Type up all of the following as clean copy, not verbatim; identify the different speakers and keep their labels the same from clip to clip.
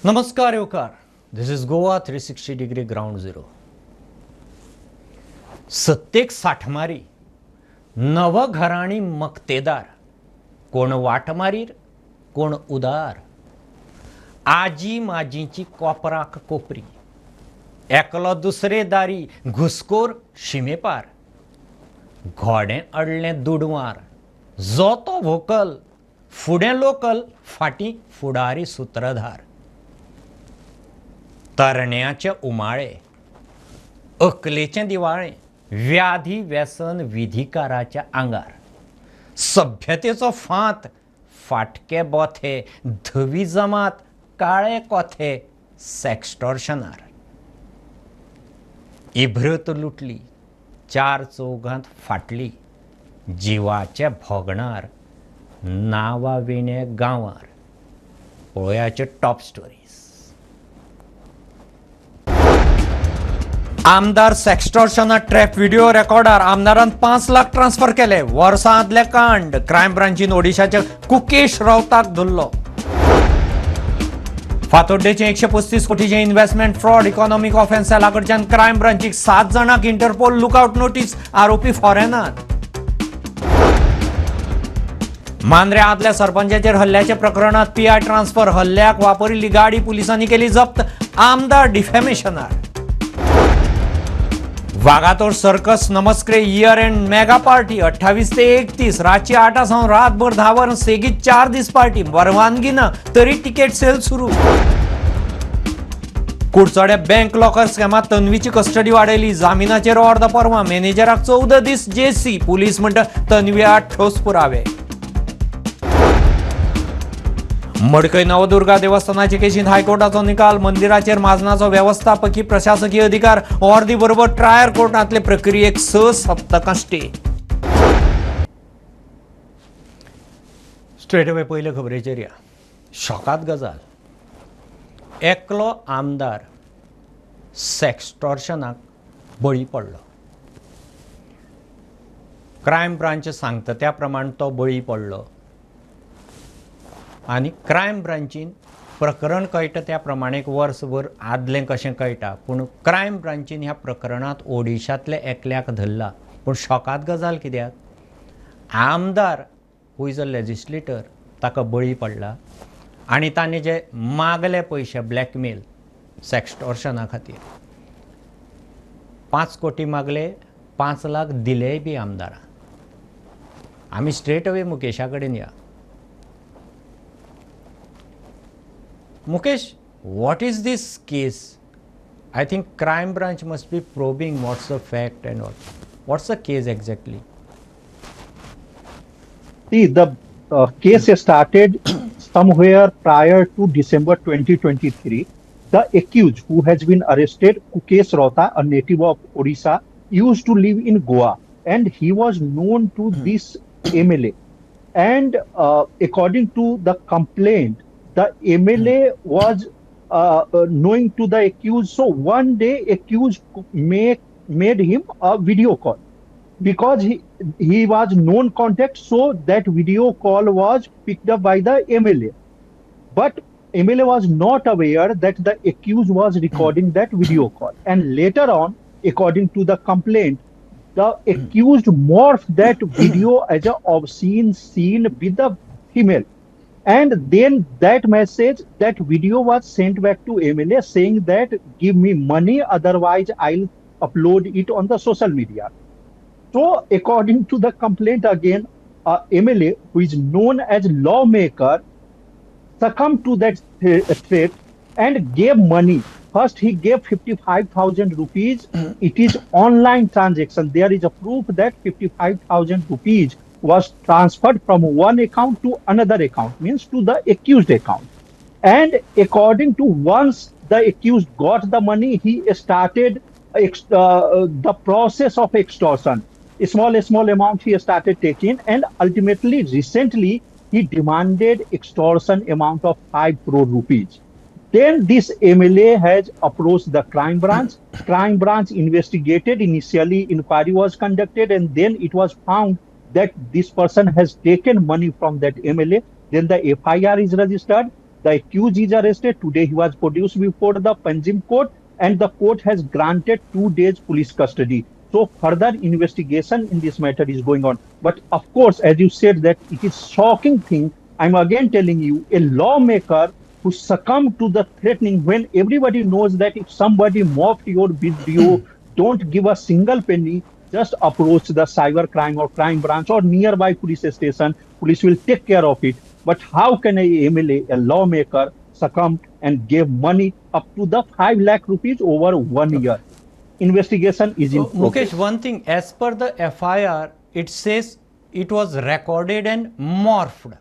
Speaker 1: नमस्कार येवकार. This is Goa 360 degree ground zero. सत्तेक साठमारी नवघराणी मक्तेदार, कोण वाटमारीर कोण उदार, आजी माजीची कोपराक कोपरी, एकलो दुसरे दारी घुसखोर शिमेपार, घोडें अडलें दुडवार, जोतो व्होकल फुडें लोकल फाटीं फुडारी सुत्रधार, तरण्याचे उमाळे अकलेचें दिवाळे, व्याधी व्यसन विधिकाराच्या आंगार, सभ्यतेचो फांत फाटके बोथे, धवी जमात काळे कोथे सेक्स्टॉर्शनार, इभ्रत लुटली चार चौगांत फाटली, जिवाचे भोगणार नांवा विणे गांवार. पळोवयाच्यो टॉप स्टोरीज. आमदार सेक्स्टॉर्शना ट्रॅप व्हिडिओ रेकॉर्डार आमदारान 5 लाख ट्रान्सफर केले. वर्सां आदले कांड. क्रायम ब्रांचीन ओडिशाच्या कुकेश रावताक धरलो. फातोड्डेचे 135 कोटीचे इन्व्हेस्टमेंट फ्रॉड इकॉनॉमिक ऑफेन्स सेला कडच्यान क्रायम ब्रांचीक 7 जाणांक इंटरपोल लुकआउट नोटीस. आरोपी फॉरेनात. मांद्रे आदल्या सरपंचाचेर हल्ल्याच्या प्रकरणात पीआय ट्रान्सफर. हल्ल्याक वापरिल्ली गाडी पुलिसांनी केली जप्त. आमदार डिफेमेशनार. वागातोर सर्कस नमस्क्रे इयर एंड मेगा पार्टी 28 ते 31 रातची 8 सावन रातभर 10 वरां सेगीत 4 दीस पार्टी. परवानगी ना तरी तिकेट सेल सुरू. कुडचड्या बँक लॉकर स्कॅमात तन्वीची कस्टडी वाडयली. जामिनाचेर अर्द परवा. मॅनेजराक 14 दीस जेसी. पुलीस म्हणटा तन्वी आड ठोस पुरावे. मडकय नवदुर्गा देवस्थानाचे केशींत हायकोर्टाचो निकाल. मंदिराचेर माजनाचो वेवस्थापकी प्रशासकीय अधिकार. अर्दी बरोबर ट्रायल कोर्टांतले प्रक्रियेक 6 सप्तकां स्टे. स्ट्रेट अवे पयले खबरेचेर या. शॉकात गजाल. एकलो आमदार सेक्स्टॉर्शनाक बळी पडलो. क्रायम ब्रांच सांगता त्या प्रमाण तो बळी पडलो आनी क्रायम ब्रांचीन प्रकरण कळटा त्या प्रमाणे एक वर्सभर आदलें कशें कळटा, पूण क्रायम ब्रांचीन ह्या प्रकरणांत ओडिशांतले एकल्याक धरला. पूण शॉकात गजाल कित्याक, आमदार who is a legislator ताका बळी पडला आनी ताणें जे मागले पयशे ब्लॅकमेल सेक्स्टॉर्शना खातीर 5 कोटी मागले, 5 लाख दिलेय बी आमदारान. आमी स्ट्रेट अवे मुकेशा कडेन या. Mukesh, what is this case? I think crime branch must be probing what's the fact and what's the case exactly?
Speaker 2: See, the case started somewhere prior to December 2023. The accused who has been arrested, Kukesh Rauta, a native of Odisha, used to live in Goa, and he was known to this MLA. And according to the complaint, the MLA was knowing to the accused. So one day accused made him a video call. Because he was known contact, so that video call was picked up by the MLA. But MLA was not aware that the accused was recording that video call. And later on, according to the complaint, the accused morphed that video as an obscene scene with the female. And then that message, that video was sent back to MLA saying that give me money, otherwise I'll upload it on the social media. So according to the complaint again, MLA, who is known as lawmaker, succumbed to that threat and gave money. First, he gave 55,000 rupees. It is online transaction. There is a proof that 55,000 rupees was transferred from one account to another account, means to the accused account. And according to once the accused got the money, he started the process of extortion. A small amount he started taking, and ultimately, recently, he demanded extortion amount of 5 crore rupees. Then this MLA has approached the crime branch. Crime branch investigated. Initially, inquiry was conducted, and then it was found that this person has taken money from that MLA. Then the FIR is registered. The accused is arrested. Today he was produced before the Panjim court, and the court has granted 2 days police custody. So further investigation in this matter is going on. But of course, as you said, that it is shocking thing. I'm again telling you, a lawmaker who succumbed to the threatening when everybody knows that if somebody morphed your video, don't give a single penny, just approach the cyber crime or crime branch or nearby police station. Police will take care of it. But how can a MLA, a lawmaker, succumb and give money up to the 5 lakh rupees over 1 year? Investigation is in
Speaker 1: progress. Mukesh, one thing, as per the FIR, it says it was recorded and morphed.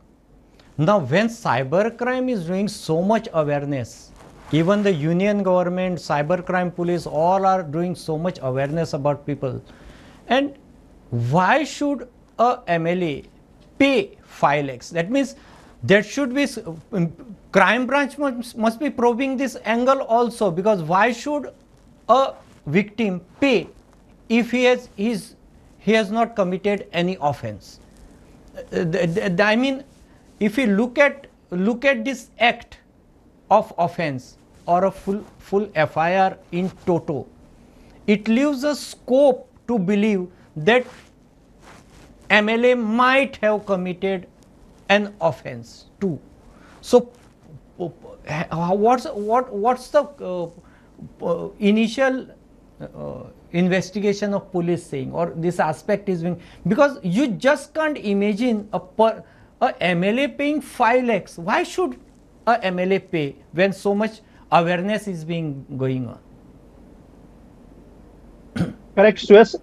Speaker 1: Now, when cyber crime is doing so much awareness, even the union government, cyber crime police, all are doing so much awareness about people. And why should a MLA pay 5 lakhs? That means there should be, crime branch must be probing this angle also, because why should a victim pay if he has not committed any offense? I mean, if you look at this act of offense or a full FIR in toto, it leaves a scope to believe that MLA might have committed an offense too. So, what's the initial investigation of police saying, or this aspect is being, because you just can't imagine a MLA paying 5 lakhs. Why should a MLA pay when so much awareness is being going on?
Speaker 2: Correct, Suyash.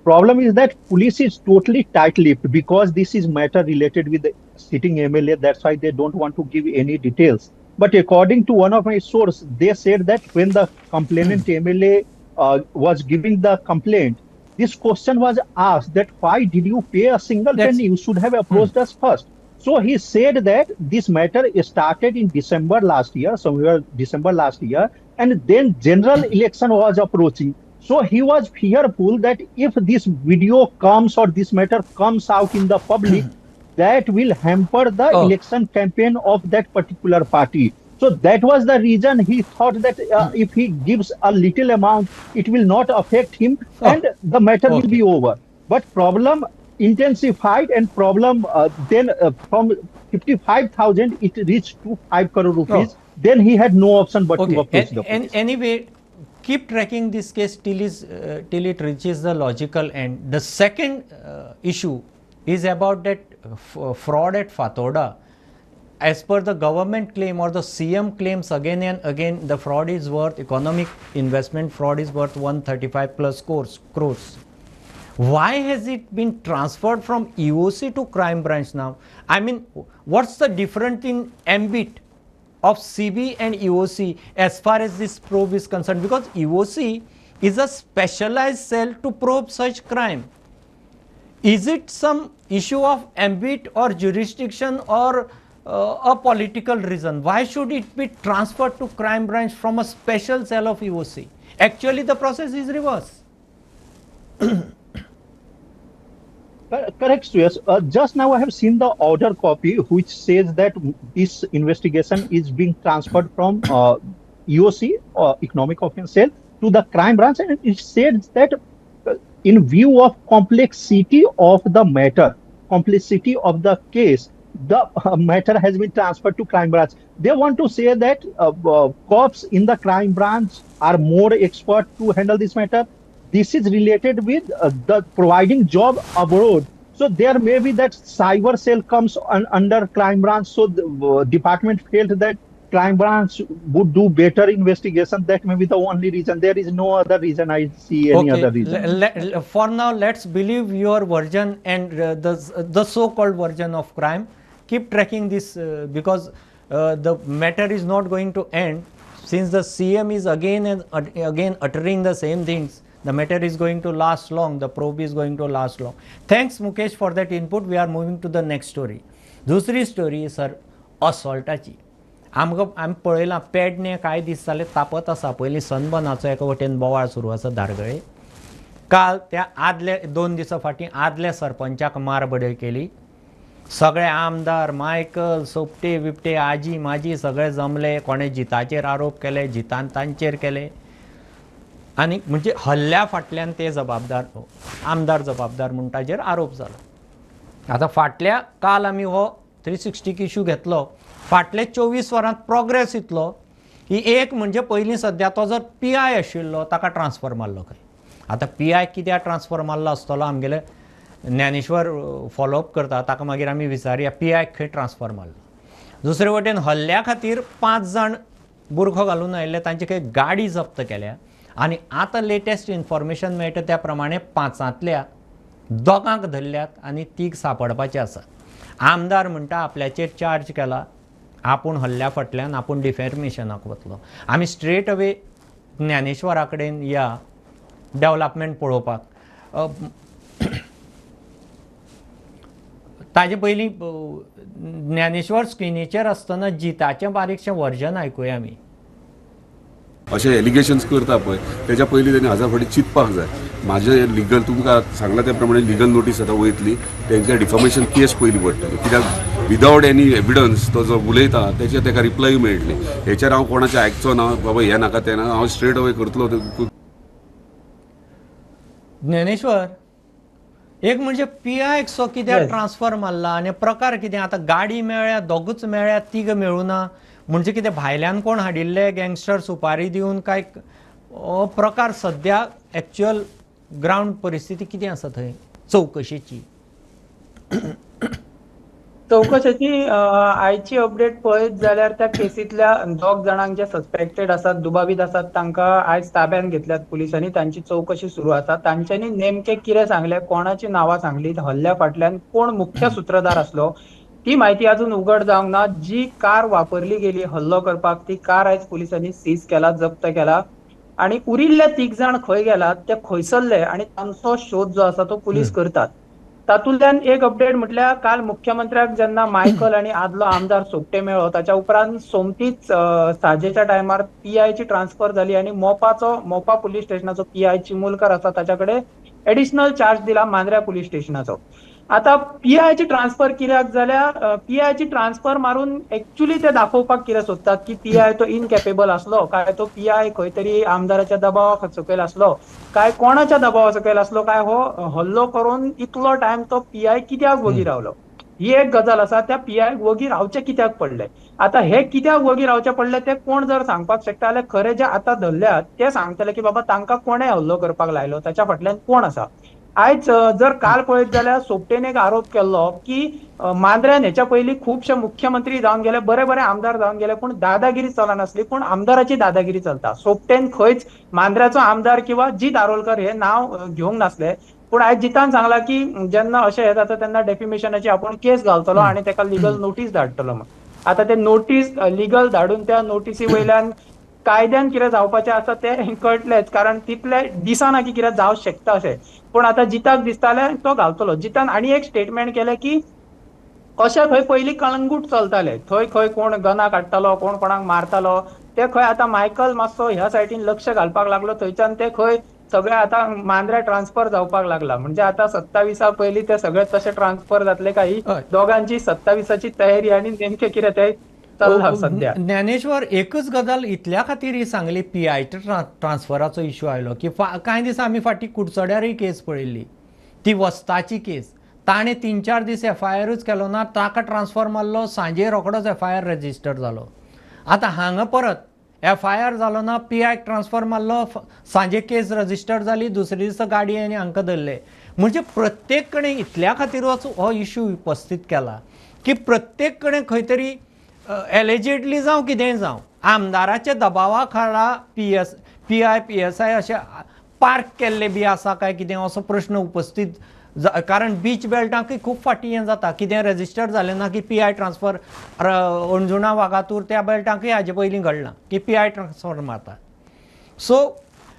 Speaker 2: Problem is that police is totally tight-lipped because this is matter related with the sitting MLA. That's why they don't want to give any details. But according to one of my sources, they said that when the complainant MLA was giving the complaint, this question was asked that why did you pay a single penny? You should have approached us first. So he said that this matter started in December last year, somewhere December last year, and then general election was approaching. So he was fearful that if this video comes or this matter comes out in the public, that will hamper the election campaign of that particular party. So that was the reason he thought that if he gives a little amount, it will not affect him and the matter will be over. But problem intensified, and problem then from 55,000, it reached to 5 crore rupees. Then he had no option but to approach the police.
Speaker 1: And anyway, keep tracking this case till it reaches the logical end. The second issue is about that fraud at Fatorda. As per the government claim or the CM claims again and again, the fraud is worth, economic investment fraud is worth 135 plus crores. Why has it been transferred from EOC to crime branch now? I mean, what's the difference in ambit of CB and EOC as far as this probe is concerned? Because EOC is a specialized cell to probe such crime. Is it some issue of ambit or jurisdiction or a political reason? Why should it be transferred to crime branch from a special cell of EOC? Actually, the process is reverse.
Speaker 2: Correct, Suyash. Just now I have seen the order copy which says that this investigation is being transferred from EOC, or Economic Offence Cell, to the crime branch, and it says that in view of complexity of the matter, complexity of the case, the matter has been transferred to crime branch. They want to say that cops in the crime branch are more expert to handle this matter. This is related with the providing job abroad. So there may be that cyber cell comes under crime branch. So the department felt that crime branch would do better investigation. That may be the only reason. There is no other reason. I see any other reason.
Speaker 1: For now, let's believe your version and the so-called version of crime. Keep tracking this because the matter is not going to end. Since the CM is again and again uttering the same things, the matter is going to last long, the probe is going to last long. Thanks Mukesh for that input. We are moving to the next story. दुसरी story sir असॉल्टाची. आमकां आमी पळयलां पेडणे कांय दीस जाले तापत आसा. पयलीं सनबर्नाचो एका वटेन बोवाळ सुरू आसा धारगळे. काल त्या आदले 2 दिसां फाटीं आदल्या सरपंचाक मार बडय केली. सगळे आमदार मायकल सोपटे बिपटे आजी माजी सगळे जमले, कोणे जिताचेर आरोप केले, जितान तांचेर केले आनी म्हणजे हल्ल्या फाटल्यान ते जबाबदार आमदार जबाबदार म्हूण ताजेर आरोप जालो. आतां फाटल्या काल आमी हो 360 इशू घेतलो, फाटले 24 वरांत प्रोग्रेस इतलो की एक म्हणजे पयलीं सद्या तो जर पी I आशिल्लो ताका ट्रान्सफर मारलो खंय. आतां पी I कित्याक ट्रान्सफर मारलो आसतलो आमगेले ज्ञानेश्वर फॉलोअप करता, ताका मागीर आमी विचारया पी आयक खंय ट्रान्सफर मारलो. दुसरे वटेन हल्ल्या खातीर 5 जाण बुरखो घालून आयिल्ले तांची खंय गाडी जप्त केल्या आनी आतां लेटेस्ट इन्फॉर्मेशन मेळटा त्या प्रमाणे 5ांतल्या 2 धरल्यात आनी 3 सापडपाचे आसात. आमदार म्हणटा आपल्याचेर चार्ज केला, आपूण हल्ल्या फाटल्यान आपूण डिफेमेशनाक वतलो. आमी स्ट्रेट अवे ज्ञानेश्वरा कडेन या डेवलपमेंट पळोवपाक. ताजे पयलीं ज्ञानेश्वर स्क्रिनीचेर आसतना जिताचें बारीकशें वर्जन आयकुया आमी.
Speaker 3: अशें एलिगेशन्स करता पळय तेच्या पयलीं तेणी हजार फावटी चिंतपाक जाय. म्हाजें लिगल तुमकां सांगलां त्या प्रमाणे लिगल नोटीस आतां वयतली, तेंच्या डिफॉमेशन केस पयलीं पडटली, कित्याक विदावट एनी एविडन्स तो जो उलयता तेचेर तेका रिप्लाय मेळटली. हेचेर हांव कोणाचें आयकचो ना, बाबा हें नाका तें ना, हांव स्ट्रेट अवे करतलो.
Speaker 1: ज्ञानेश्वर, एक म्हणजे पी I so कित्याक ट्रान्सफर मारला आनी प्रकार कितें? आतां गाडी मेळ्ळ्या, दोगूच मेळ्ळ्या, 3 मेळुना, म्हणजे कितें भायल्यान कोण हाडिल्ले गँगस्टर सुपारी दिवन काय प्रकार? सद्या एक्च्युअल ग्रावंड परिस्थिती कितें आसा थंय चवकशेची?
Speaker 4: चवकशेची आयची अपडेट पळयत जाल्यार त्या केसींतल्या 2 जाणांक जे सस्पेक्टेड आसात, दुबावीत आसात, तांकां आयज ताब्यात घेतल्यात पुलिसांनी. तांची चवकशी सुरू आसा. तांच्यांनी नेमकें कितें सांगलें, कोणाची नांवां सांगली, हल्ल्या फाटल्यान कोण मुख्य सुत्रधार आसलो ती म्हायती अजून उघड जावंक ना. जी कार वापरली गेली हल्लो करपाक ती कार आयज पुलिसांनी सीज केला, जप्त केला आनी उरिल्ले 3 जाण खंय गेलात ते खंयसरले आनी तांचो शोध जो आसा तो पुलीस करतात. तातूंतल्यान एक अपडेट म्हटल्यार काल मुख्यमंत्र्याक जेन्ना मायकल आनी आदलो आमदार सोपटे मेळ्ळो ताच्या उपरांत सोमतीच सांजेच्या टायमार पी आयची ट्रान्सफर जाली आनी मोपा पुलीस स्टेशनाचो पी I Chimulkar आसा ताच्या कडेन एडिशनल चार्ज दिला मांद्र्या पुलीस स्टेशनाचो. आतां पी आयची ट्रान्सफर कित्याक जाल्या? पी आयची ट्रान्सफर मारून एक्चुअली ते दाखोवपाक कितें सोदतात की पी I तो इनकॅपेबल आसलो काय, तो पी I खंय तरी आमदाराच्या दबावा सकयल आसलो काय, कोणाच्या दबावा सकयल आसलो काय, हो हल्लो करून इतलो टायम तो पी I कित्याक वगी रावलो? ही एक गजाल आसा. त्या पी आयक वगी रावचें कित्याक पडलें? आतां हे कित्याक वगी रावचें पडलें ते कोण जर सांगपाक शकता जाल्यार खरें जे आतां धरल्यात ते सांगतले की बाबा तांकां कोणें हल्लो करपाक लायलो, ताच्या फाटल्यान कोण आसा. आयज जर काल पळयत जाल्यार सोपटेन एक आरोप केल्लो की मांद्र्यान हेच्या पयलीं खुबशे मुख्यमंत्री जावन गेले, बरे बरे आमदार जावन गेले, पूण दादागिरी चलनासली, पूण आमदाराची दादागिरी चलता. सोपटेन खंयच मांद्र्याचो आमदार किंवा जीत आरोलकर हे नांव घेवंक नासले, पूण आयज जितान सांगला की जेन्ना अशें हें जाता तेन्ना डेफिमेशनाची आपूण केस घालतलो आनी ताका लिगल नोटीस धाडटलो म्हूण. आतां ते नोटीस लिगल धाडून त्या नोटीसी वयल्यान कायद्यान कितें जावपाचें आसा तें कळटलेंच, कारण तितले दिसना की कितें जावंक शकता अशें. पूण आतां जिताक दिसतालें तो घालतलो. जितान आनी एक स्टेटमेंट केलें की अशें खंय पयलीं कळंगूट चलतालें, थंय खंय कोण गना काडटालो, कोण कोणाक मारतालो, ते खंय आतां मायकल मातसो ह्या सायडीन लक्ष घालपाक लागलो, थंयच्यान ते खंय सगळे आतां मांद्र्या ट्रान्सफर जावपाक लागला. म्हणजे आतां 27 पयलीं ते सगळे तशे ट्रान्सफर जातले काय? दोगांची 27ची तयारी आनी नेमकें कितें तें सद्या.
Speaker 1: ज्ञानेश्वर, एकच गजाल इतल्या खातीर ही सांगली, पी आयच्या ट्रान्सफराचो इशू आयलो की कांय दीस आमी फाटीं कुडचड्यारूय केस पळयल्ली, ती वस्ताची केस, ताणें 3-4 दीस एफ I आरूच केलो ना, ताका ट्रान्सफर मारलो, सांजे रोखडोच एफ I R register जालो. आतां हांगा परत एफ I R जालो ना, पी आयक ट्रान्सफर मारलो, सांजे केस रजिस्टर जाली, दुसरे दिसा गाडी आनी हांकां धरले. म्हणजे प्रत्येक कडेन इतल्या खातीरूच हो इशू उपस्थीत केला की प्रत्येक कडेन खंय तरी एलेजिडली जावं कितेंय जावं आमदाराच्या दबावा खाला P I P S I अशे पार्क केल्ले बी आसा काय कितें असो प्रश्न उपस्थीत, कारण बीच बेल्टांकय खूब फाटीं हें जाता, कितें रजिस्टर जालें ना की P I transfer Anjuna Vagator त्या बेल्टांकय हाजे पयलीं घडलां की पी I transfer मारता. सो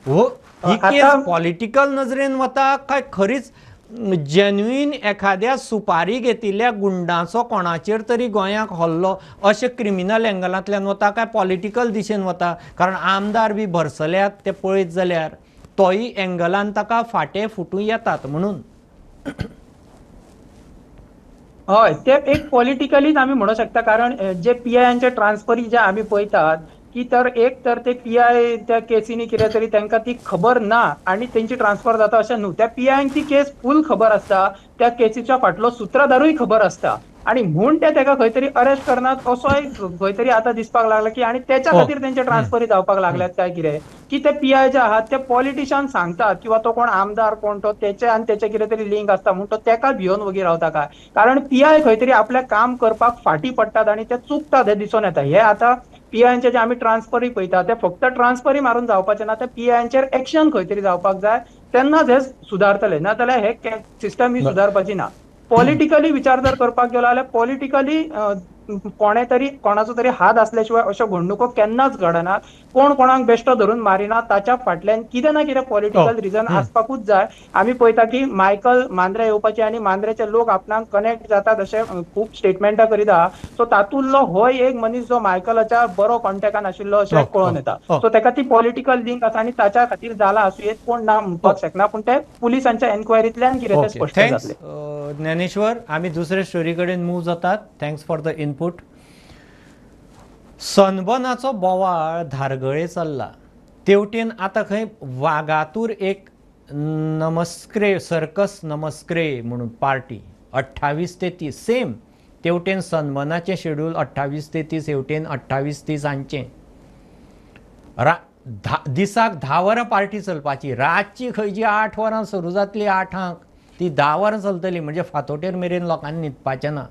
Speaker 1: हो ही केस पॉलिटिकल नजरेन वता काय खरीच जेन्युइन एखाद्या सुपारी घेतिल्ल्या गुंडांचो कोणाचेर तरी गोंयाक हल्लो अशें क्रिमिनल एंगलांतल्यान वता काय पॉलिटिकल दिशेन वता? कारण आमदार बी भरसल्यात ते पळयत जाल्यार तोय एंगलान ताका फाटे फुटूं येतात म्हणून.
Speaker 4: हय, ते एक पॉलिटिकलीच आमी म्हणू शकता, कारण जे पीआयचे ट्रान्सफरी जे आमी पळयतात की तर एक तर ते पीआय त्या केसीनी कितें तरी तांकां ती खबर ना आनी तेंची ट्रान्सफर जाता अशें न्हू, त्या पीआयंक ती केस फूल खबर आसता, त्या केसीच्या फाटलो सुत्रधारूय खबर आसता आनी म्हूण ते ताका खंय तरी अरेस्ट करनात असोय खंय तरी आतां दिसपाक लागला की आनी तेच्या खातीर तेंचे ट्रान्सफरी जावपाक लागल्यात काय कितें, की ते पीआय जे आहात ते पॉलिटिशियन सांगतात किंवा तो कोण आमदार कोण तो तेचे आनी तेचे कितें तरी लिंक आसता म्हूण तो तेका भियोन वगी रावता काय, कारण पीआय खंय तरी आपल्या काम करपाक फाटीं पडटात आनी ते चुकतात हें दिसून येता. हे आतां पीआयचे जे आमी ट्रान्सफरी पळयता ते फक्त ट्रान्सफरी मारून जावपाचे ना, ते पीआयचेर एक्शन खंय तरी जावपाक जाय, तेन्नाच हे सुदारतले, ना जाल्यार हे सिस्टम ही सुदारपाची ना. पॉलिटिकली विचार जर करपाक गेलो जाल्यार पॉलिटिकली कोणे तरी कोणाचो तरी हात असल्या शिवाय अश्यो घडणुको केन्नाच घडनात. कोण कोणाक बेश्टो धरून मारिना, ताच्या फाटल्यान कितें ना कितें पॉलिटिकल रिजन आसपाकूच जाय. आमी पळयता की मायकल मांद्रे येवपाचे आनी मांद्रेचे लोक आपणाक कनेक्ट जातात अशें खूब स्टेटमेंटां करीत आहा, सो तातूंतलो हो एक मनीस जो मायकलाच्या बरो कॉन्टेक्टान आशिल्लो अशें कळोन येता. सो ताका ती पॉलिटिकल लिंक आसा आनी ताच्या खातीर जाला आसूं येत, कोण ना म्हणपाक शकना, पूण ते पुलिसांच्या एन्क्वायरींतल्यान कितें तें स्पश्ट जातलें.
Speaker 1: ज्ञानेश्वर, आमी दुसरे स्टोरी कडेन मूव जातात. Thanks for the input. सनबर्नाचो बोवाळ धारगळे चल्ला, तेवटेन आतां खंय वागातूर एक नमस्क्रे सर्कस नमस्क्रे म्हणून पार्टी 28 ते 30 सेम, तेवटेन सनबर्नाचें शेड्यूल 28 ते 30, हेवटेन 28 30 हांचें दिसाक 10 वरां पार्टी चलपाची, रातची खंयची 8 वरां सुरू जातली, 8ांक ती 10 वरां चलतली, म्हणजे फांतोटेर मेरेन लोकांनी न्हिदपाचें ना.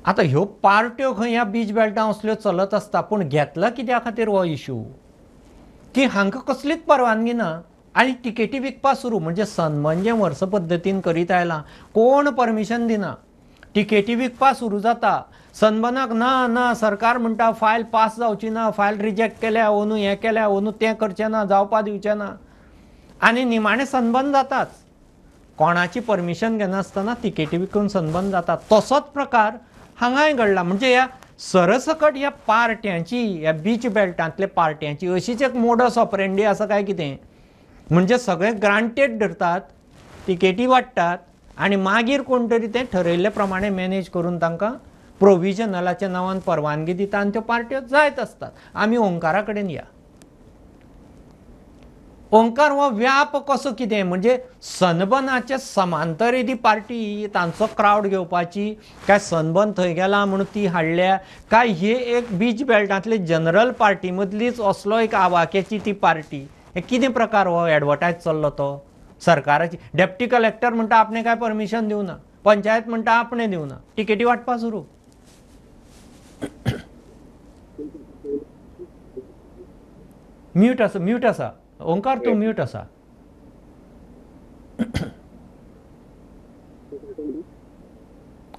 Speaker 1: आतां ह्यो पार्ट्यो खंय ह्या बीच बेल्टां असल्यो चलत आसता, पूण घेतला कित्या खातीर हो इशू की हांकां कसलीच परवानगी ना आनी टिकेटी विकपा सुरू, म्हणजे सनबर्न जें वर्स पद्दतीन करीत आयलां कोण परमिशन दिना, टिकेटी विकपा सुरू जाता. सनबर्नाक ना ना सरकार म्हणटा फायल पास जावची ना, फायल रिजेक्ट केल्या, ओनू हें केल्या, ओनू तें करचें ना, जावपा दिवचें ना, आनी निमाणें सनबर्न जाताच. कोणाची परमिशन घेनासतना तिकेटी विकून सनबर्न जाता. तसोच प्रकार हांगाय घडला, म्हणजे ह्या सरसकट ह्या पार्ट्यांची, ह्या बीच बेल्टांतल्या पार्ट्यांची अशीच एक मोडस ऑपरेंडी आसा काय कितें, म्हणजे सगळे ग्रांटेड धरतात, तिकेटी वाडटात आनी मागीर कोण तरी तें ठरयल्ले प्रमाणे मॅनेज करून तांकां प्रोविजनलाच्या नांवान परवानगी दिता आनी त्यो पार्ट्यो जायत आसतात. आमी ओंकारा कडेन या. ओंकार, हो व्याप कसो कितें, म्हणजे सनबर्नाचे समांतर येदी पार्टी तांचो क्रावड घेवपाची काय सनबर्न थंय गेला म्हणून ती हाडल्या काय हे एक बीच बेल्टांतले जनरल पार्टी मदलीच असलो एक आवाक्याची ती पार्टी, हे कितें प्रकार हो एडवर्टायज चल्लो तो सरकाराची. डेप्टी कलेक्टर म्हणटा आपणें काय परमिशन दिवना, पंचायत म्हणटा आपणें दिवना, टिकेटी वांटपा सुरू. म्यूट आसा, म्यूट आसा ओंकार, तूं म्यूट आसा.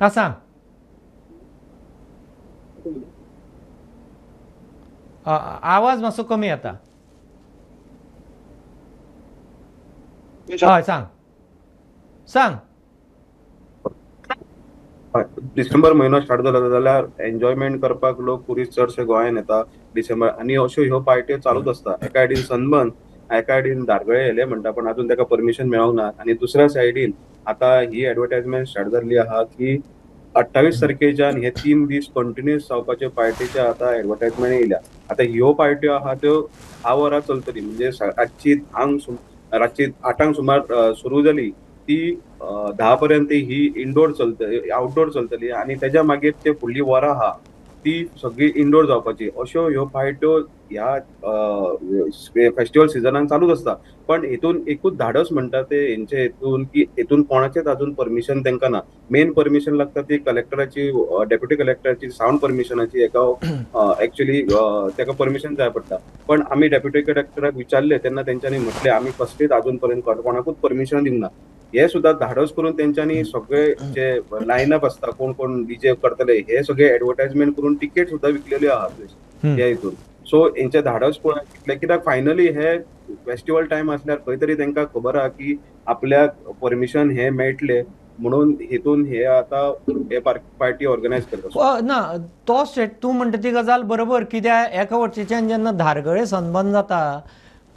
Speaker 1: हा सांग. आवाज मातसो कमी येता. हय सांग सांग.
Speaker 5: डिसेंबर म्हयनो स्टार्ट जालो जाल्यार एन्जॉयमेंट करपाक लोक टुरिस्ट चडशे गोंयान येता डिसेंबर, आनी अश्यो ह्यो पार्ट्यो चालूच आसता. एका सायडीन सनबर्न, एका सायडीन धारगळे येयले म्हणटा, पण अजून ताका परमिशन मेळोंक ना. आनी दुसऱ्या सायडीन आतां ही एडवर्टायजमेंट स्टार्ट जाल्ली आहा की 28 तारखेच्यान हे 3 दीस कंटिन्युअस जावपाचे पार्टीचे आतां एडवर्टायजमेंट येयल्या. आतां ह्यो पार्ट्यो आहा त्यो 10 वरां चलतली, म्हणजे रातची 8 रातची 8 सुमार सुरू जाली ती 10 पर्यंत ही इंडोर चलतली, आउटडोर चलतली, आनी तेज्या मागीर ते फुडली वरां आहा ती सगळी इंडोर जावपाची. अश्यो ह्यो पार्ट्यो ह्या फेस्टिवल सिजनान चालूच आसता. पण हितून एकूच धाडस म्हणटा ते हेंचे हितून की हितून कोणाचेच अजून परमिशन तांकां ना. मेन परमिशन लागता ती कलेक्टराची, डेप्युटी कलेक्टराची सावंड परमिशनाची, एका एक्चुअली ताका परमिशन जाय पडटा. पण आमी डेप्युटी कलेक्टराक विचारले तेन्ना तेंच्यांनी म्हटलें आमी कसलीच अजून पर्यंत कोणाकूच परमिशन दिवंक ना. हे सुद्दां धाडस करून तेंच्यांनी सगळे जे लायनअप आसता, कोण कोण डीजे करतले, हे सगळे एडवर्टायजमेंट करून तिकेट सुद्दां विकलेल्यो आहात ह्या हितून. सो हेंचे धाडस पळोवन कितले, कित्याक फायनली हे फेस्टिवल टायम असल्यार खंय तरी तांकां खबर आहा की आपल्याक परमिशन हे मेळटले म्हणून हितून हे आतां हे पार्टी ऑर्गनायज करता.
Speaker 1: ना तो स्टेट तूं म्हणटा ती गजाल बरोबर, कित्याक एका वटेच्यान जेन्ना धारगळे सनबर्न जाता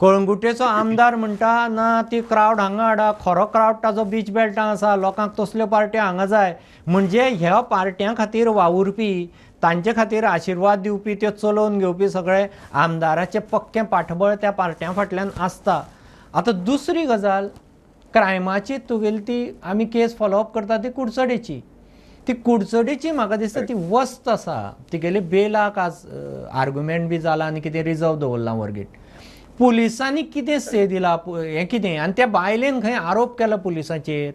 Speaker 1: कळंगुटेचो आमदार म्हणटा ना ती क्रावड हांगा हाडा, खरो क्रावड ताजो बीच बेल्टां आसा, लोकांक तसल्यो पार्ट्यो हांगा जाय. म्हणजे ह्या पार्ट्यां खातीर वावुरपी, तांचे खातीर आशिर्वाद दिवपी, त्यो चलोवन घेवपी सगळे आमदाराचें पक्कें पाठबळ त्या पार्ट्यां फाटल्यान आसता. आतां दुसरी गजाल क्रायमाची तुगेली ती आमी केस फॉलोअप करता ती कुडचडेची, ती कुडचडेची म्हाका दिसता ती वस्त आसा तिगेली बेलाक आज आर्ग्युमेंट बी जाला आनी कितें रिजर्व दवरलां वर्गीट. पुलिसांनी कितें से दिला हें कितें, आनी त्या बायलेन खंय आरोप केला पुलिसांचेर,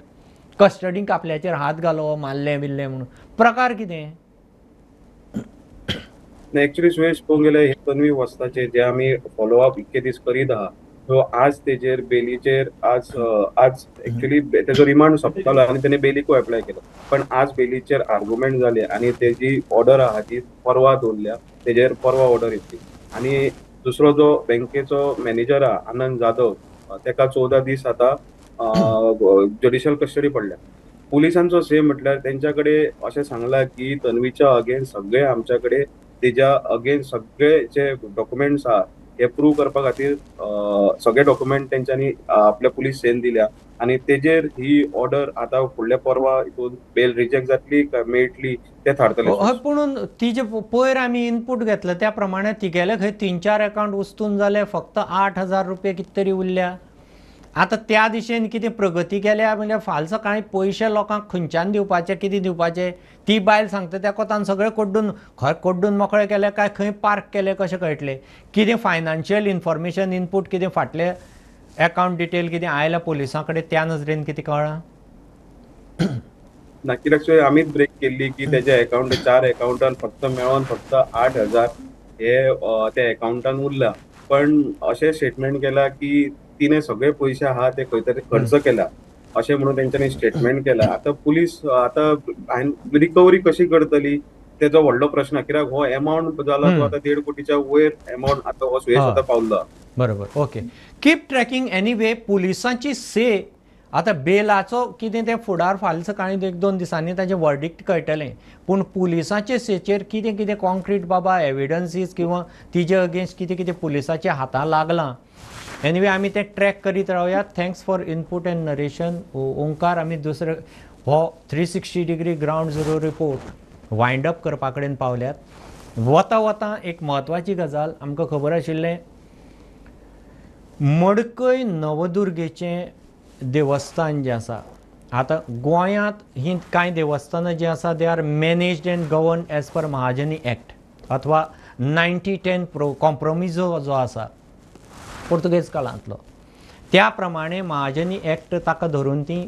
Speaker 1: कस्टडीक आपल्याचेर हात घालो, मारलें बिल्लें म्हणून, प्रकार कितें?
Speaker 5: एक्चुअली सुयेश पळोवंक गेल्यार हे तन्वी वस्ताचे जे आमी फॉलोअप इतके दीस करीत आहा, सो आज तेजेर बेलीचेर आज आज एक्चुअली तेजो रिमांड सोंपतालो आनी तेणे बेलीकूय एप्लाय केलो, पण आज बेलीचेर आर्ग्युमेंट जाले आनी तेजी ऑर्डर आहा ती परवा दवरल्या, तेजेर परवा ऑर्डर येतली. आनी दुसरो जो बँकेचो मॅनेजर आहा आनंद जाधव, तेका 14 दीस आतां ज्युडिशियल कस्टडी पडल्या. पुलिसांचो सेम म्हटल्यार तेंच्या कडेन अशें सांगलां की तन्वीच्या अगेन्स्ट सगळे आमच्या कडेन तेज्या अगेन्स्ट सगळे जे डॉक्युमेंट्स आहा हे प्रूव करपा खातीर सगळे डॉक्युमेंट तेंच्यांनी आपल्या पुलीस सेन दिल्या आनी तेजेर ही ऑर्डर आतां फुडल्या परवा हितून बेल रिजेक्ट जातली काय मेळटली ते थारतले.
Speaker 1: हय, पूण तिजे पयर आमी इनपूट घेतले त्या प्रमाणे तिगेले खंय 3-4 अकावंट उस्तून जाले, फक्त 8,000 रुपये कितें तरी उरल्या. आतां त्या दिशेन कितें प्रगती केल्या म्हणजे फाल सकाळीं पयशे लोकांक खंयच्यान दिवपाचे, कितें दिवपाचे, ती बायल सांगता त्या कोतान सगळें कोड्डून खंय कोड्डून मोकळे केले काय खंय पार्क केले कशें कळटलें, कितें फायनान्शियल इन्फॉर्मेशन इनपूट कितें फाटले अकावंट डिटेल कितें आयल्या पुलिसां कडेन त्या नजरेन कितें कळ्ळां
Speaker 5: ना? कित्याक आमीच ब्रेक केल्ली की तेज्या अकावंट 4 अकावंटान फक्त मेळोन फक्त 8,000 हे त्या अकावंटान उरला, पण अशें स्टेटमेंट केलां की तिने सगळे पयशे आहा ते खंय तरी खर्च केला अशें म्हणून तेंच्यांनी स्टेटमेंट केला. आतां पुलीस आतां रिकवरी कशी करतली तेजो व्हडलो प्रश्न, कित्याक हो एमावंट जाला तो आतां 1.5 कोटीच्या वयर एमावंट आतां हो सुयेश आतां पावला.
Speaker 1: बरोबर, ओके, कीप ट्रॅकिंग. एनीवे पुलिसांची से आतां बेलाचो कितें तें फुडार फाल्यां सकाळीं 1-2 दिसांनी ताजें वर्डिक्ट कळटलें, पूण पुलिसांचे सेचेर कितें कितें कॉन्क्रीट बाबा एविडन्सीस किंवा तिजे अगेन्स्ट कितें कितें पुलिसाच्या हातां लागलां, एनीवे आमी तें ट्रॅक करीत रावया. Thanks for input and narration Omkar. आमी दुसरे हो 360 degree ground zero report wind up करपा कडेन पावल्यात. वता वता एक म्हत्वाची गजाल आमकां खबर आशिल्लें, मडकय नवदुर्गेचें देवस्थान जें आसा, आतां गोंयांत हीं कांय देवस्थानां जीं आसा they are managed and govern as per Mahajani act अथवा 1910 कॉम्प्रोमिजो जो आसा पुर्तुगेज काळांतलो, त्या प्रमाणे महाजनी एक्ट ताका धरून ती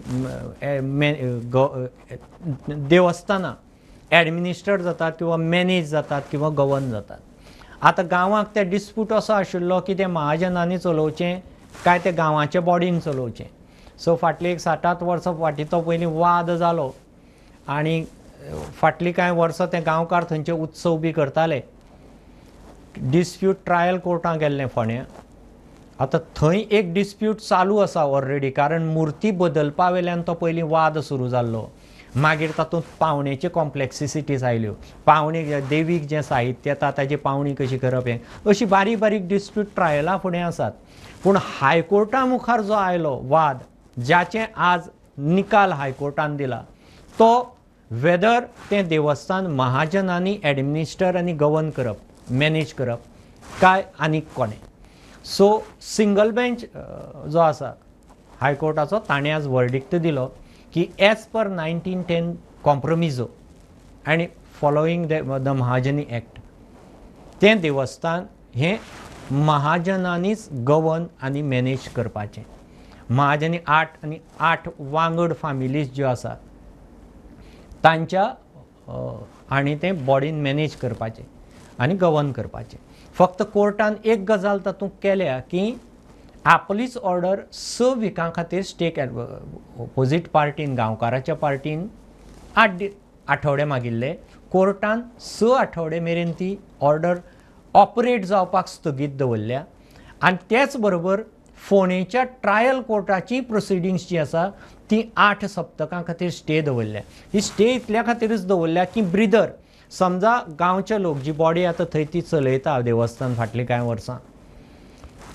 Speaker 1: देवस्थानां एडमिनिस्टर जातात किंवा मॅनेज जातात किंवा गवर्न जातात. आतां गांवांक ते डिस्प्यूट असो आशिल्लो की ते महाजनांनी चलोवचें काय ते गांवाच्या बॉडीन चलोवचें. सो फाटलीं एक 7-8 वर्सां फाटीं तो पयलीं वाद जालो आनी फाटलीं कांय वर्सां ते गांवकार थंयचे उत्सव बी करताले. डिस्प्यूट ट्रायल कोर्टांत गेल्लें फोंड्यां. आतां थंय एक डिस्प्यूट चालू आसा ऑलरेडी, कारण मुर्ती बदलपा वेल्यान तो पयलीं वाद सुरू जाल्लो, मागीर तातूंत पावणेचे कॉम्प्लेक्सिटीज आयल्यो, पावणी देवीक जें साहित्य येता ताजी पावणी कशी करप हें, अशी बारीक बारीक डिस्प्यूट ट्रायला फुडें आसात. पूण हायकोर्टा मुखार जो आयलो वाद, ज्याचें आज निकाल हायकोर्टान दिला, तो वेदर तें देवस्थान महाजनांनी एडमिनिस्टर आनी गवर्न करप, मॅनेज करप काय आनीक कोणें. सो सिंगल बेंच जो आसा हायकोर्टाचो ताणें आज वर्डिक्ट दिलो की एज पर 1910 कॉम्प्रोमिजो आनी फॉलोईंग the Mahajani act तें देवस्थान हें महाजनांनीच गवर्न आनी मॅनेज करपाचें. महाजनी 8 आनी 8 वांगड फामिलीज ज्यो आसा तांच्या आनी तें बॉडीन मॅनेज करपाचें आनी गवर्न करपाचें. फक्त कोर्टान एक गजाल तातूंत केल्या की आपलीच ऑर्डर 6 विकां खातीर स्टेक ऑपोजीट पार्टीन, गांवकाराच्या पार्टीन 8 आठवडे मागिल्ले, कोर्टान 6 आठवडे मेरेन ती ऑर्डर ऑपरेट जावपाक स्थगीत दवरल्या. आनी तेच बरोबर फोंडेच्या ट्रायल कोर्टाची प्रोसिडिंग्स जी आसा ती 8 सप्तकां खातीर स्टे दवरल्या. ही स्टे इतल्या खातीरच दवरल्या की ब्रिदर समजा गांवचे लोक जी बॉडी आतां थंय ती चलयता देवस्थान फाटलीं कांय वर्सां,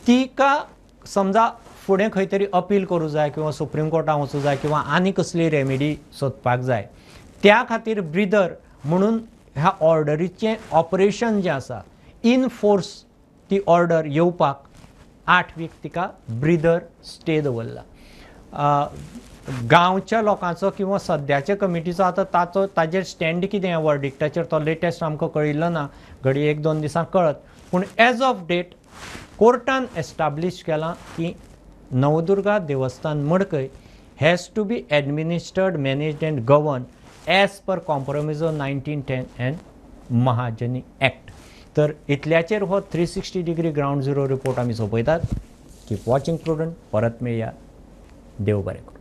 Speaker 1: तिका समजा फुडें खंय तरी अपील करूं जाय किंवा सुप्रीम कोर्टान वचूं जाय किंवा आनी कसली रेमेडी सोदपाक जाय, त्या खातीर ब्रिदर म्हणून ह्या ऑर्डरीचें ऑपरेशन जें आसा इन फोर्स ती ऑर्डर येवपाक 8 वीक तिका ब्रिदर स्टे दवरला. गांवच्या लोकांचो किंवा सद्याच्या कमिटीचो आतां ताचो ताजेर स्टँड कितें वर्डिक्टाचेर तो लेटेस्ट आमकां कळिल्लो ना, घडये 1-2 दिसां कळत. पूण एज ऑफ डेट कोर्टान एस्टाब्लीश केलां की Navdurga Devasthan Madkai has to be administered, managed and govern as per compromise of 1910 and Mahajani act. तर इतल्याचेर हो 360 डिग्री ग्रावंड झिरो रिपोर्ट आमी सोंपयतात. Keep watching prudent. परत मेळया. देव बरें करूं.